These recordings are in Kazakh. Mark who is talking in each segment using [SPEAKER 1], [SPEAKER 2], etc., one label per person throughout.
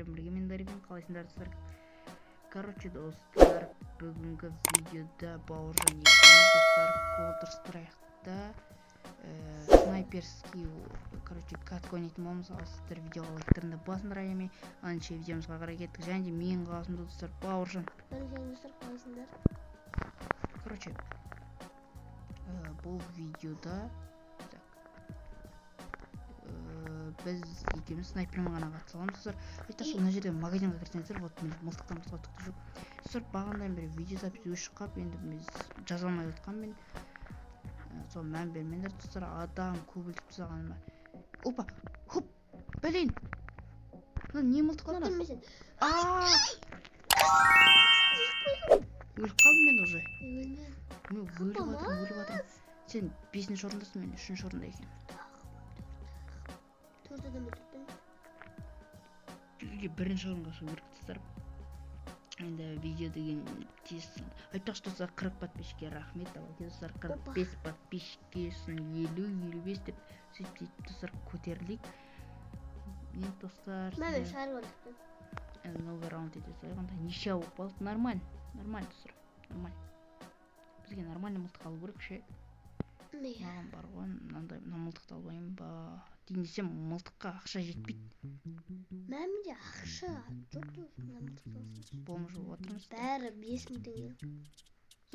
[SPEAKER 1] Бірге мен Даримен. Қалайсыңдар, достар? Короче, достар, бүгінгі видеода Бауыржан екеуміз, достар, Counter Strike'та снайперский, короче, катка ойнайтын боламыз. Ал сіздер видеоға лайктарыңды басыңдар аямай. Ендеше видеомызға қарай кеттік. Және де менің қасымда, достар, Бауыржан.
[SPEAKER 2] Достар, қалайсыңдар?
[SPEAKER 1] Короче, бұл видеода так, біз екеуміз снайпермен ғана қатыса аламыз, достар. Айтпақшы, мына жерде магазинға кірсеңіздер, вот міне, мылтықтан басқа түк те жоқ, достар. Бағанадан бері видео запись өшіп қалып, енді біз жаза алмай жатқанмын. Сол мән бермеңдер, достар. Адам көп өлтіріп тастағаныма. Опа, хоп, блин, мына не мылтық мына?
[SPEAKER 2] Көрдің бе сен?
[SPEAKER 1] Өліп қалдым мен уже.
[SPEAKER 2] Өлме.
[SPEAKER 1] Мен өліп жатырмын, өліп жатырмын. Сен бесінші орындасың, мен үшінші орында екенмін.
[SPEAKER 2] Төрт адам өлтірдім.
[SPEAKER 1] Или бірінші орынға шығу керек, достар. Енді видео деген тез. Айтпақшы, достар, 40 подписчикке рахмет. Давайте, достар, 45 подписчикке, сосын 50, 55 деп сөйтіп сөйтіп, достар, көтерілейік. Енді, достар,
[SPEAKER 2] Мә, мен
[SPEAKER 1] сіздер-
[SPEAKER 2] шығарып алдым.
[SPEAKER 1] Новый раунд ете салайық онда. Ничья болып қалдық. Нормально, нормально, достар, нормально. Бізге нормально мылтық алу керек ше.
[SPEAKER 2] Иә.
[SPEAKER 1] Маған бар ғой, мынандай, мына мылтықты алайын ба дейін десем, мылтыққа ақша жетпейді.
[SPEAKER 2] Мә, менде ақша жоқ тоже. Мына мылтықты алсам.
[SPEAKER 1] Бомж болып жатырмыз.
[SPEAKER 2] Бәрі 5000 теңге.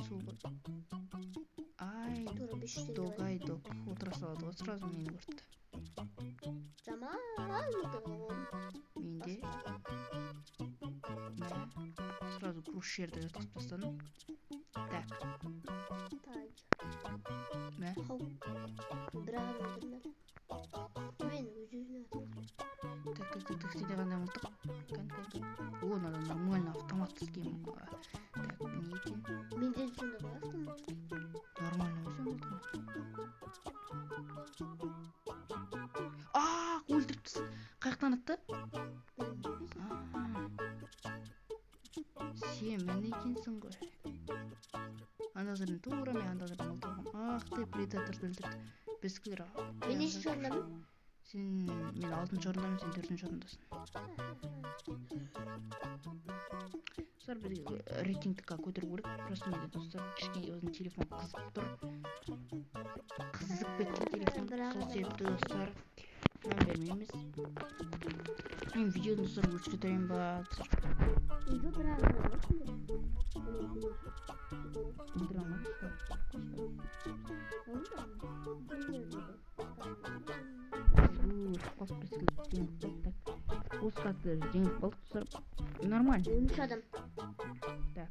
[SPEAKER 1] Сол ғой, ай.
[SPEAKER 2] Тура 500 теңге бар.
[SPEAKER 1] Догай дог отыра салады ғой, сразу мені көрді.
[SPEAKER 2] Жаман мылтық алып.
[SPEAKER 1] Менде, мә, сразу крушерді жатқызып тастадым. Так.
[SPEAKER 2] Так.
[SPEAKER 1] Мә.
[SPEAKER 2] Хау. Бір адам өлтірдім әлі. Мен өз өзіме атып.
[SPEAKER 1] Так, так, так, так, сенде қандай мылтық? Кән, кән, кән. О, мынада нормально автомат скин. Так, не екен?
[SPEAKER 2] Менде де сондай бар автомат.
[SPEAKER 1] Нормально ғой сен мылтығың. А, өлтіріп тастады. Қай жақтан атты? А, сен міне екенсің ғой. Ана жерден тура мен ана жерден мылтық алғанмын. Ах ты, предаторды өлтірді. Біздікілер.
[SPEAKER 2] Мен нешінші орындамын?
[SPEAKER 1] Сен, мен алтыншы орындамын, сен төртінші орындасың. Достар, бізге рейтингті көтеру керек. Просто менде, достар, кішкене өзінің телефон қызып тұр. Қызып кеткен телефон.
[SPEAKER 2] Бірақ
[SPEAKER 1] Сол
[SPEAKER 2] адам
[SPEAKER 1] себепті, достар, мән бермейміз. Мен видеоны, достар, өшіре тұрайын ба, достар?
[SPEAKER 2] Үйде бір адам бар сенде.
[SPEAKER 1] Өлтіре алмадым. Өліп қалдық, біздікілер жеңіп қалдық. Так, осы қатты жеңіп қалдық, достар. Нормально.
[SPEAKER 2] 13 адам.
[SPEAKER 1] Так,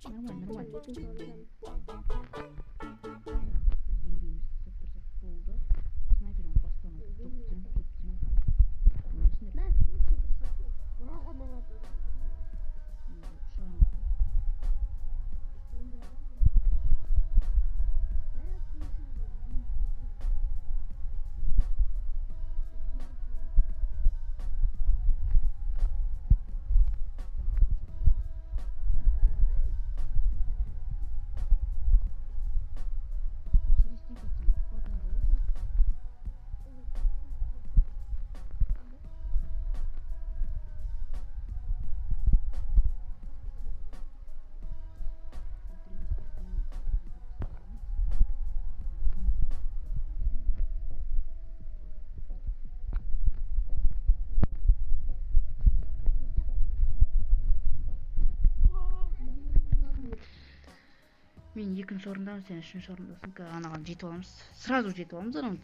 [SPEAKER 1] нормально, нормально.
[SPEAKER 2] Екінші орындамын.
[SPEAKER 1] Деңгейімізді ұстап тұрсақ болды. Снайпермен бастан топ түсіремін, топ түсіремін. Өлесіңдер.
[SPEAKER 2] Мә, Фениксті бір саттым. Бірақ адам атады.
[SPEAKER 1] Үш адам.
[SPEAKER 2] Мә, Фениксті.
[SPEAKER 1] Интересный пацан. Ладно, давай. Мен екінші орындамын, сен үшінші орындасың. Қазір анаған жетіп аламыз, сразу жетіп аламыз. Анау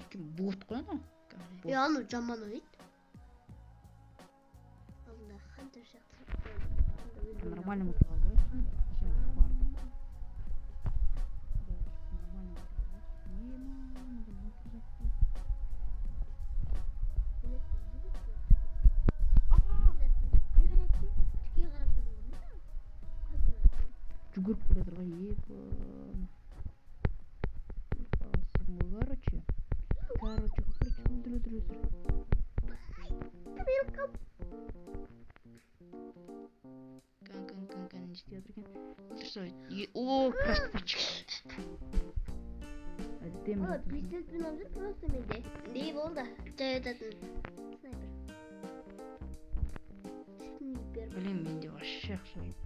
[SPEAKER 1] өйткені бот қой анау.
[SPEAKER 2] Е, анау жаман ойнайды. Алдында Хантер сияқты.
[SPEAKER 1] Нормально мылтық алу керек. Зачем барды? Нормально мылтық алу керек. Ема, мында мылтық жоқ қой. Қайдан аттың?
[SPEAKER 2] Тіке қарап тұрдым ғой. Қайдан аттың?
[SPEAKER 1] Жүгіріп келе жатыр ғой, епа. Өліп қаласың ғой, короче. Короче, короче, өлтір, өлтір, өлтір.
[SPEAKER 2] Өліп қалдым.
[SPEAKER 1] Кән, кән, кән, кән, не істеп жатыр екен? Өлтірсе, о, красавчик. Әдемі.
[SPEAKER 2] О, пистолетпен алып жүр просто менде. Не болды? Жай ататын. Снайпер.
[SPEAKER 1] Блин, менде вообще ақша жоқ.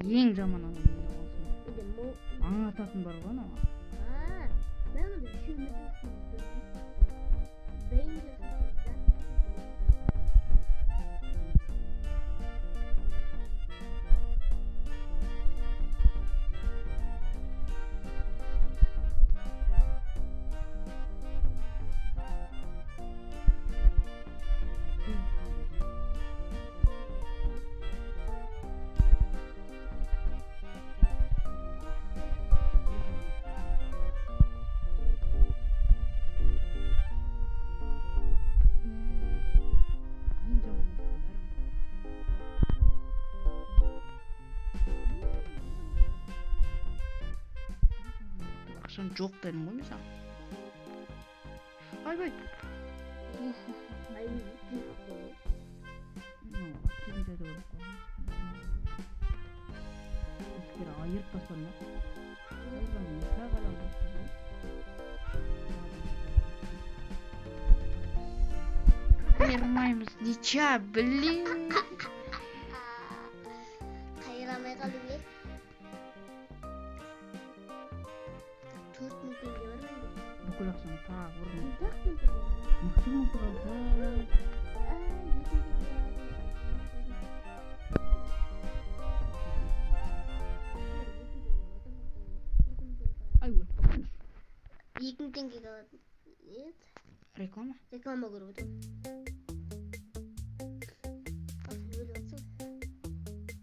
[SPEAKER 1] Ең жаман анау менде болсын.
[SPEAKER 2] Менде мол.
[SPEAKER 1] Аң ататын бар ғой анау.
[SPEAKER 2] А, мен онда үшеу Danger.
[SPEAKER 1] Ең жаман бәрі. Ақшам жоқ дедім ғой мен саған. Айбай.
[SPEAKER 2] Ай, қой.
[SPEAKER 1] Ну, кезінде де өліп қалдым. Әскер айырып тастадым да. Айырған екі ақ адам болды ғой. Қайырмаймыз. Ничья, блин.
[SPEAKER 2] Қайыра алмай қалдым е. 4000 теңге бар менде.
[SPEAKER 1] Бүкіл ақшаны тағы бұрын.
[SPEAKER 2] 4000 теңге бар.
[SPEAKER 1] Мықты мылтық алса.
[SPEAKER 2] А, 2000 теңге бар.
[SPEAKER 1] Ай, өліп қалдым.
[SPEAKER 2] 2000 теңгеге алатын. Нет.
[SPEAKER 1] Реклама?
[SPEAKER 2] Реклама көріп отырмын. Ал, сен өліп жатсың.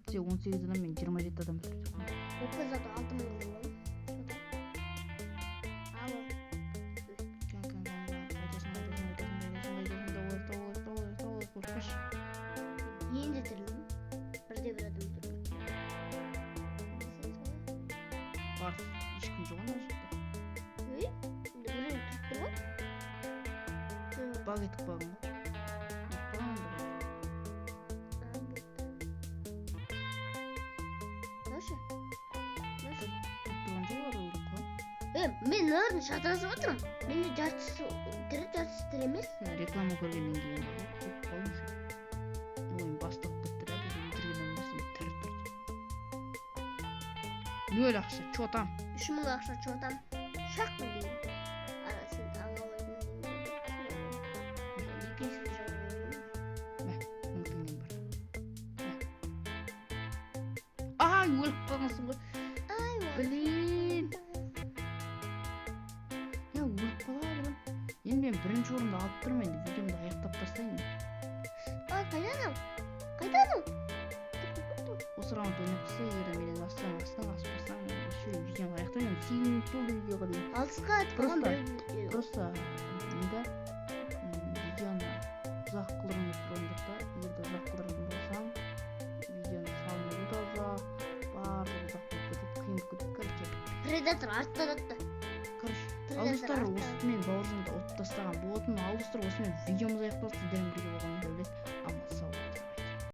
[SPEAKER 1] Бізде 18 адам, мен 27 адам тұр.
[SPEAKER 2] Опа, зато 6000 қылып алдым. Алло.
[SPEAKER 1] Кән, кән, кән, кән. Қайдасың, қайдасың, қайдасың, қайдасың, қайдасың, доллар, доллар, доллар, қорықпашы.
[SPEAKER 2] Енді тірілдім. Бірде бір адам тұр.
[SPEAKER 1] Бар, ешкім жоқ ана жақта.
[SPEAKER 2] Ей, біреу тұрып тұр ғой.
[SPEAKER 1] Баг етіп қалған ғой. Өліп қалған бір.
[SPEAKER 2] А, болды. Наша? Наша?
[SPEAKER 1] Тұрып тұрған жоқ, олар өліп қалған.
[SPEAKER 2] Е, мен мыналардың шатасып отырмын. Менде жартысы тірі, жартысы тірі емес.
[SPEAKER 1] Сен реклама көргеннен кейін бар ғой, өліп қалдың сен. Ойын басталып кетті да, біз өлтірген адамдар сен тірі тұрды. Нөл ақша, чё там?
[SPEAKER 2] 3000 ақша, чё там? Шақпын деген. Ана сен аңға қойдың. Екіншісі жауып.
[SPEAKER 1] 1000 теңгем бар. Мә. Ай, өліп қалғансың ғой.
[SPEAKER 2] Ай,
[SPEAKER 1] Блин. Я өліп қала беремін. Енді мен бірінші орынды алып тұрмын, енді видеомды аяқтап тастайын.
[SPEAKER 2] Ай, қайда анау? Қайда анау?
[SPEAKER 1] Осы раунд ойнап тастай, егер де менен ассаң, ассаң, аспасаң, вообще видеоны аяқтаймын. 8 минут болды видеоға дейін.
[SPEAKER 2] Алысқа атып қалған біреу.
[SPEAKER 1] Просто енді видеоны ұзақ қылдырғым келіп тұрған жоқ та. Егер де ұзақ қылдыратын болсам, видеоны салыну да ұзақ, барлығы ұзақ болып кетеді, қиын болып кетеді, короче.
[SPEAKER 2] Предатор арттан атты.
[SPEAKER 1] Короче,
[SPEAKER 2] Предатор
[SPEAKER 1] ал достар,
[SPEAKER 2] арттан.
[SPEAKER 1] Осымен Бауыржанды ұтып тастаған болатын. Ал достар, осымен видеомыз аяқталды. Сіздермен бірге болған Дәулет. Аман сау.